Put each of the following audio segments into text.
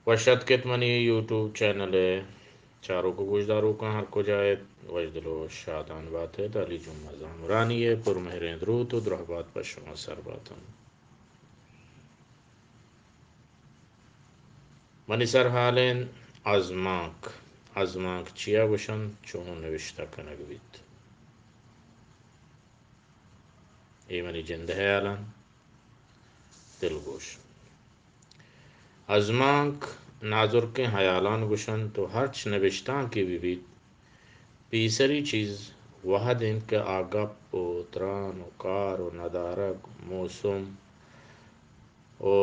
وش اتک ات منی YouTube channel ءِ چاروک ءُ گوشداروکاں، ہر کجا ات، وشدل ءُ شادان بات ات۔ علی جمعہ زامرانی ءِ پرمہریں دروت ءُ درہبات پہ شما سر بات انت۔ منی سرحال انت ازمانک۔ ازمانک چیا گوشنت، چون نوشتہ کنگ بیت؟ اے منی جند ءِ ہیال انت۔ دلگوش۔ ازمانک نازرکیں ہیالان گوشنت ءُ ہرچ نبشتانکے بہ بیت، پیسری چیز وہد انت کہ آ گپ ءُ تران ءُ کار ءُ ندارگ، موسم ءُ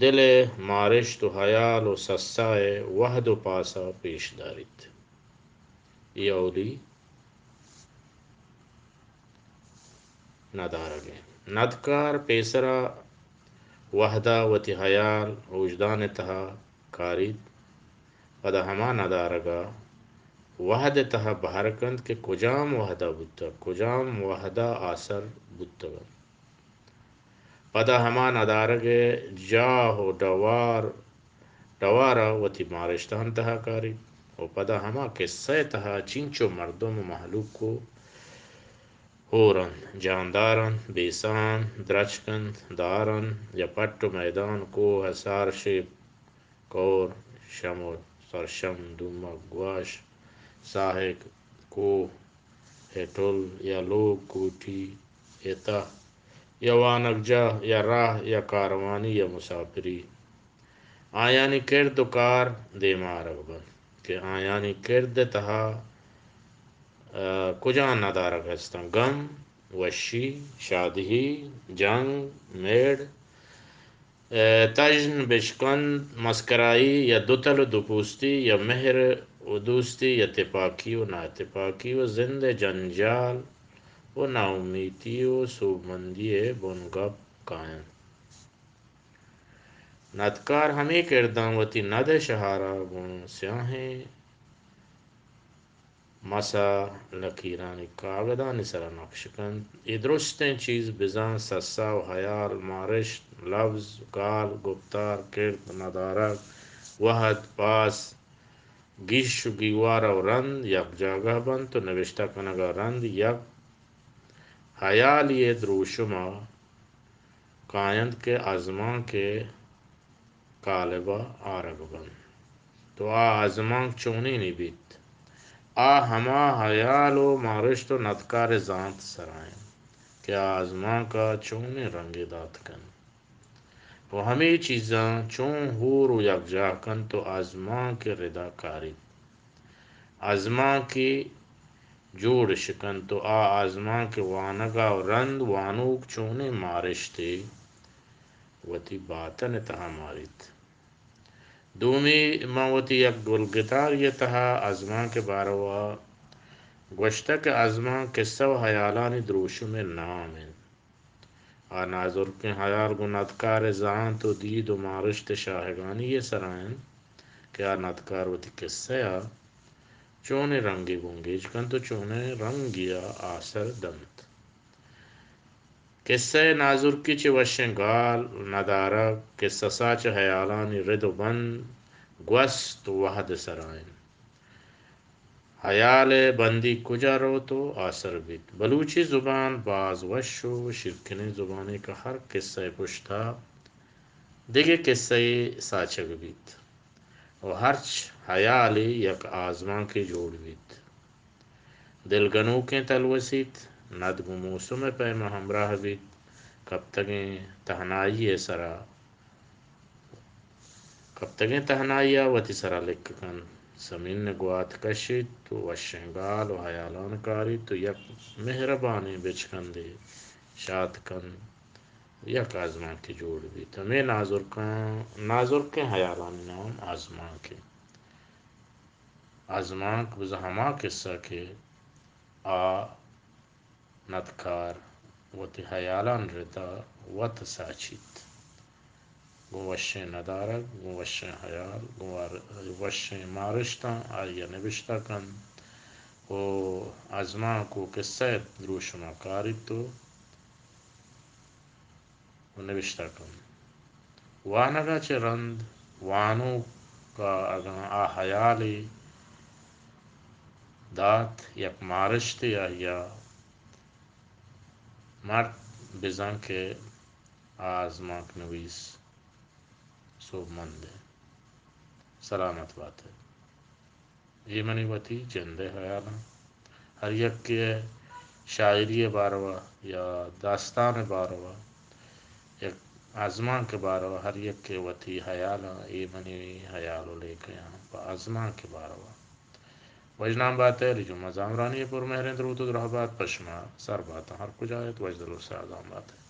دل ءِ مارشت ءُ ہیال ءُ سسا ءِ وہد ءُ پاسا پیش داریت۔ اے اولی ندارگ انت۔ ندکار پیسرا وہدا وتی ہیال ءُ وجدان ءِ تہا کاریت، پدا ہما ندارگا وہد ءِ تہا بہر کنت کہ کجام وہدا بوتگ، کجام وہدا آسر بوتگ انت۔ پدا ہما ندارگ ءِ جاہ ءُ ڈوار، ڈوارا وتی مارشتان تہا کاریت ءُ پدا ہما کسہ ءِ تہا چینچو مردم ءُ مہلوک ءُ ہور انت، جاندار انت، بیسہ انت، درچک انت، دار انت، یا پٹ ءُ میدان، کوہ، سار، شیپ، کور، شمر، سرشم، دومگ، گواش، ساہگ، کوہ، ہیٹل یا لوگ، کوٹی، ہتہ یا وانگجاہ یا راہ یا کاروانی یا مساپری۔ آیانی کرد ءُ کار دیما آرگ بنت کہ آیانی کرد ءِ تہا، آ، کجام ندارگ ہستاں؟ گم، وشی، شادہی، جنگ، میڑ، ءُ تژن، بشکند، مسکرائی یا دوتل ءُ دوپوستی یا مہر ءُ دوستی یا تپاکی ءُ ناتپاکی ءُ زند ءِ جنجال ءُ ناامیتی ءُ سوبمندی ءِ بنگپ کاینت۔ ندکار ہمے کرداں وتی ند ءِ شہارا گوں سیاہیں مسا لکیرانی کاگدانی سرا نقش کنت۔ اے درستیں چیز بزاں سسا ءُ ہیال، مارشت، لبز، گال، گپتار، کرد، ندارگ، وہد، پاس، گیش ءُ گیوار ءُ رند یک جاگہ بنت ءُ نبشتہ کنگ ءَ رند یک ہیالی ءِ دروشم ءَ کاینت کہ آزمانک ءِ کالب ءَ آرگ بنت۔ تو آ آزمانک چونینے بیت؟ آ ہما ہیال ءُ مارشت ءُ ندکار ءِ زانت ءِ سرا انت کہ آ آزمانک ءَ چونیں رنگے دات کنت ءُ ہمے چیزاں چون ہور ءُ یکجاہ کنت ءُ آزمانک ءِ ردا کاریت۔ آزمانکے جوڑ اش کنت ءُ آ آزمانک ءِ وانگ ءَ رند وانوک چونیں مارشتے وتی باتن ءِ تہا ماریت۔ دومی، من وتی یک گلگتاری ءِ تہا آزمانک ءِ باروا گوشتگ کہ آزمانک کسہ ءُ ہیالانی دروشم ءِ نام انت۔ آ نازرکیں ہیال گوں ندکار ءِ زانت ءُ دید ءُ مارشت ءِ شاہگانی ءِ سرا انت کہ آ ندکار وتی کسہ ءَ چونیں رنگے بنگیج کنت ءُ چونیں رنگے ءَ آسر دنت۔ کسہ ءِ نازرکی چہ وشیں گال، ندارگ، کسہ ساچ ءِ ہیالانی رد ءُ بند، گوست ءُ وہد ءِ سرا انت۔ ہیال ءِ بندیگ کجا روت ءُ آسر بیت۔ بلوچی زبان باز وش ءُ شیرکنیں زبانے کہ ہر کسہ ءِ پشتا دگہ کسہ یے ساچگ بیت ءُ ہرچ ہیالے یک آزمانکے جوڑ بیت۔ دل گنوکیں تلوسیت، ند گوں موسم ءِ پیما ہمراہ بیت، کپتگیں تہنائی ءِ سرا کپتگیں تہنائی ءَ وتی سرا لک کنت، سمین ءِ گوات کشیت ءُ وشیں گال ءُ ہیالان کاریت ءُ یک مہربانیں بچکندے شات کنت، یک آزمانکے جوڑ بیت۔ ہمے نازرکاں، نازرکیں ہیالانی نام آزمانک انت۔ آزمانک بزاں ہما کسہ کہ آ ندکار وتی ہیالانی ردا وت ساچیت۔ گوں وشیں ندارگ، گوں وشیں ہیال، گوں وار-، وشیں مارشتاں آئی ءَ نبشتہ کنت ءُ آزمانک ءُ کسہ ءِ دروشم ءَ کاریت ءُ ءُ نبشتہ کنت۔ وانگ ءَ چہ رند وانوک ءَ اگاں آ ہیالے دات، یک مارشتے آئی ءَ مرت، بزاں کہ آ آزمانک نویس سوبمند انت۔ سلامت بات ئے۔ اے منی وتی جند ءِ ہیال انت۔ ہر یکے ءِ شاعری ءِ باروا یا داستان ءِ باروا، یک آزمانک ءِ باروا ہر یکے ءِ وتی ہیال انت۔ اے منی ہیال ءُ لیکہ انت پہ آزمانک ءِ باروا۔ وژنام بات ئے، علی جمعہ زامرانی ءِ پرمہریں دروت ءُ دراہ بات پہ شما۔ سر بات آں ہر کجا ات، وژدل ءُ ساگان بات ئے۔